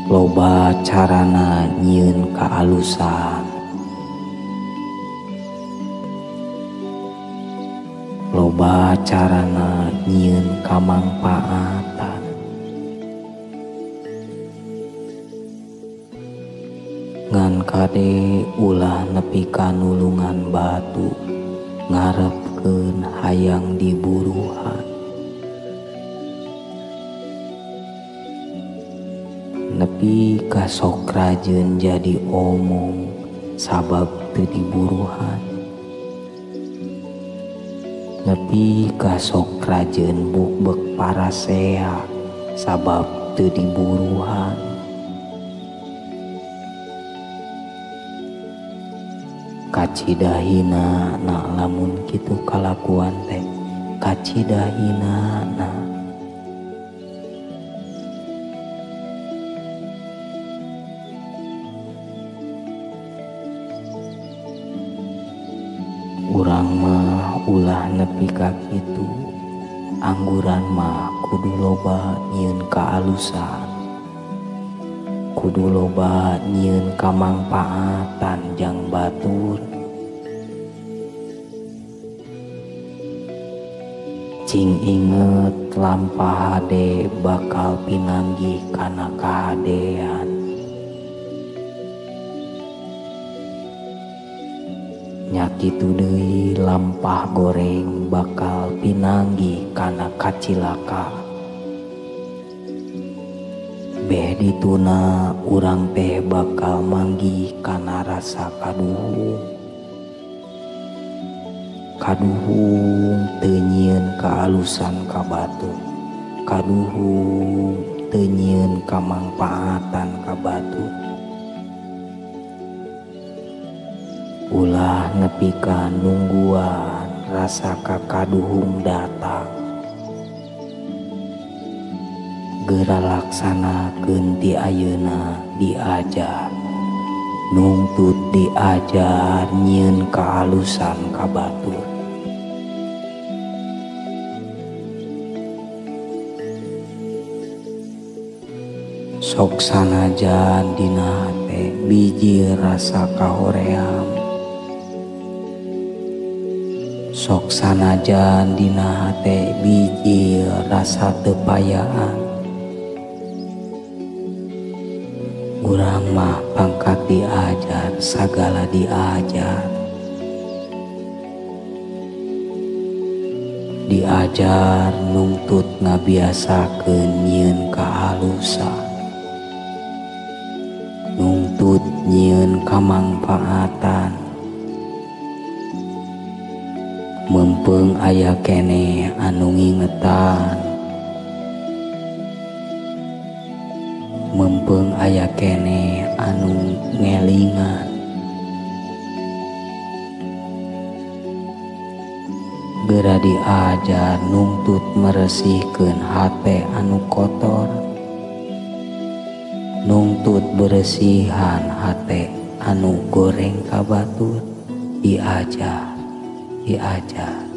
Loba carana nyieun kaalusan. Loba carana nyieun kamangpaatan. Ngan kade ulah nepi ka nulungan batu ngarepkeun hayang diburuhan. Nepi ka sok rajeun jadi omong sabab teu diburuhan. Nepi ka sok rajeun bukbek parasea sabab teu diburuhan. Kacidahina na lamun kitu kalakuan teh, kacidahina na. Urang mah ulah nepi ka kitu, angguran mah kudu loba nyieun kaalusan, kudu loba nyieun kamangpaatan jang batur. Cing inget lampah hade bakal pinanggih kana kahadean. Nya kitu deui lampah goreng bakal pinanggih kana kacilaka. Beh dituna urang teh bakal manggih kana rasa kaduhung. Kaduhung teu nyieun kaalusan ka batur, kaduhung teu nyieun kamangpaatan ka batur. Ulah nepi ka nungguan rasa kakaduhung datang. Geura laksanakeun ti ayeuna diajar, nungtut diajar nyieun kaalusan ka batur. Sok sanajan dina hate biji rasa kahoream, sok sanajan dina hate biji rasa teu payaan. Urang mah pangkat diajar, sagala diajar. Diajar nungtut ngabiasakeun nyieun kaalusan, nungtut nyieun kamangpaatan. Meungpeung aya keneh anu ngingetan, meungpeung aya keneh anu ngelingan. Geura diajar nungtut meresihkeun hate anu kotor, nungtut beresihan hate anu goreng ka batur. Diajar, diajar.